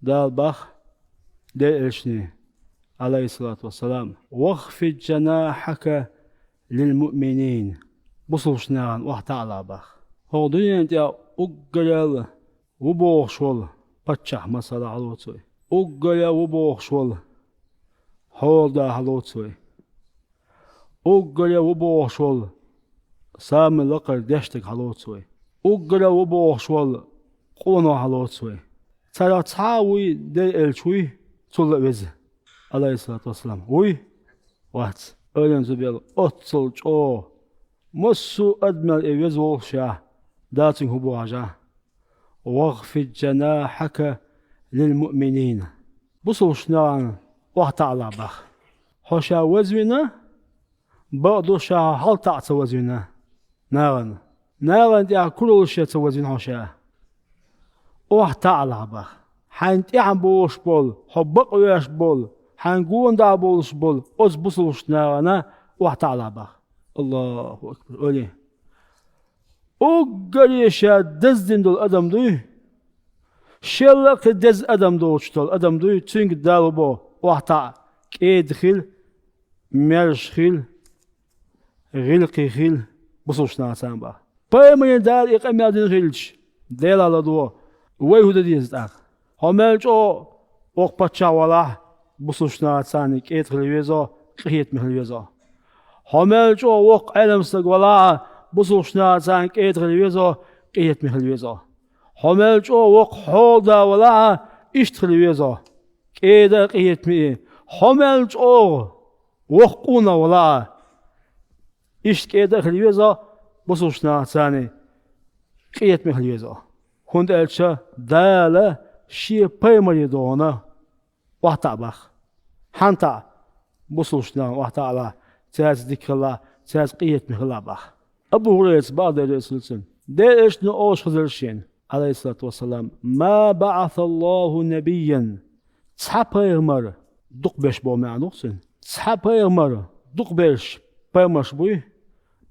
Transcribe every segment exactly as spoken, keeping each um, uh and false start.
Дала бах Делан Элчане, алайхиссалату вассалам: «Вахфид жанахака лилмуъминин». Бусалба нахана охьа таӀала бах. ХӀокху дуьнен тӀехь уггаре а ву бохуш волу паччахь, масала, хьалоцу вай. Уггаре а ву бохуш волу хьолада хьалоцу вай. Уггаре а ву бохуш волу самый лакхара дешнаг хьалоцу вай. Уггаре а ву бохуш волу къоно хьалоцу вай. Царах цхьа а вуй, Делан Элча вуй, цул а веза, алайхиссалату вассалам? Вуй? Вац. Ойла ца бел, оццул чӀогӀа массо а адамел и веза волуш ша, Дала цуьнга хӀун боху хьажа? «Вахфид жанахака лилмуъминин». Бусалба нахана охьа таӀала бах. Хьо ша вазвина, бакъду, ша хьо хьалатаӀа ца вазвина нахана. Нахана тӀехь куралла ша ца вазвина хьо ша. Охьа таӀала бах. Хьайна тӀаьхьа богӀуш болу, хьо бакъвеш болу, хьайна гонаха болуш болу оцу бусалба нахана охьа таӀала бах. Аллаху акбар. Ойла е. Уггаре ша даздина долу адам дуй, шел а кхин деза адам доцуш долу адам дуй, цуьнга Дала боху: «Охьа таӀа, кӀеда хила, маьрша хила, гӀиллакхе хила бусалба нахаца», бах. Пайхамаре Дала и къамел дина хилча, Делах ладогӀа, вай хӀун дан деза тӀаккха? Хьо мел чӀогӀа воккха паччахь валахь, бусалба нахаца кӀеда хила веза, къинхетаме хила веза. Хьо мел чӀогӀа воккха Ӏелам стаг валахь, бусалба нахаца кӀеда хила веза, къинхетаме хила веза. Хьо мел чӀогӀа воккха хьолада валахь, иштта хила веза, кӀеда а, къинхетаме а. Хьо мел чӀогӀа воккха къонах валахь, иштта кӀеда а хила веза, бусалба нахаца къинхетаме хила веза. ХӀунда аьлча Дала Шен пайхамаре догӀана охьа таӀа бах. Хьанна таӀа? Бусалба нахана охьа таӀала, цаьрца дика хила, цаьрца къинхетаме хила бах. Абу ХӀурайрас бах, Дела реза хуьлда цунна, Делан Элчано олуш хезира шена, алайхиссалату вассалам: «Ма баӀасаллаху набийян». Цхьа пайхамар дукха беш боху маьӀна ду-кх цуьнан. Цхьа пайхамар дукха берш пайхамарш буй,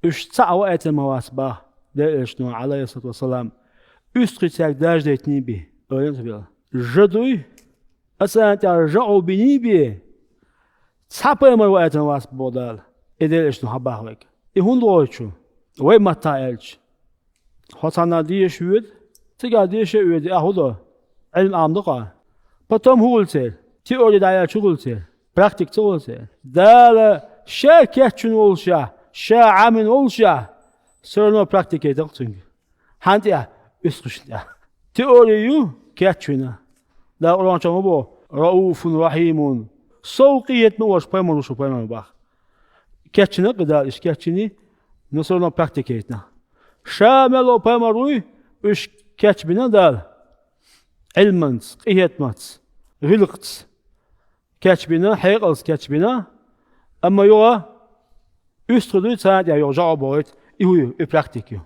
уьш цхьа а ваийтина ма вац бах, Делан Элчано, алайхиссалату вассалам, уьстагӀий цаьрга даржадайтиний бен, ойла ца бел. Жа дуй, аса царна тӀехь жаӀу биний бен, цхьа пайхамар ваийтина вац боху Дала, и Делан Элчано хьан бах вайга. И хӀунда гӀойту шу? Вай маттахь аьлча, хьо цхьанна деша воьду, цигахь деша а воьду, ахь хӀун до? Ӏилма Ӏамадо-кх ахь. Потом хӀун хуьлу церан? Теори дӀаяьлча хӀун хуьлу церан? Практика ца хуьлу церан? Дала Ша кечвина волушехь, Ша Ӏамийна волушехь, всё равно практика яйтина-кх цуьнга. Хьанна тӀехь? УьстагӀашна тӀехь. Теори ю, кечвина. Дала Къуръан чохь ма боху: «Рауфун рахьимун». Сов, къинхетаме а волуш пайхамар ву шу пайхамар бах. Кечвина-кх и Дала, иштта кечвиний, но всё равно практика яйтина. Ша мел волу пайхамар вуй, уьш кечбина Дала. Ӏилманца, къинхетамца, гӀиллакхца кечбина, хьекъалца кечбина, амма юха уьстагӀий дуй, царна тӀехь юха жаӀу бохуьйту, и хӀун ю, и практика ю.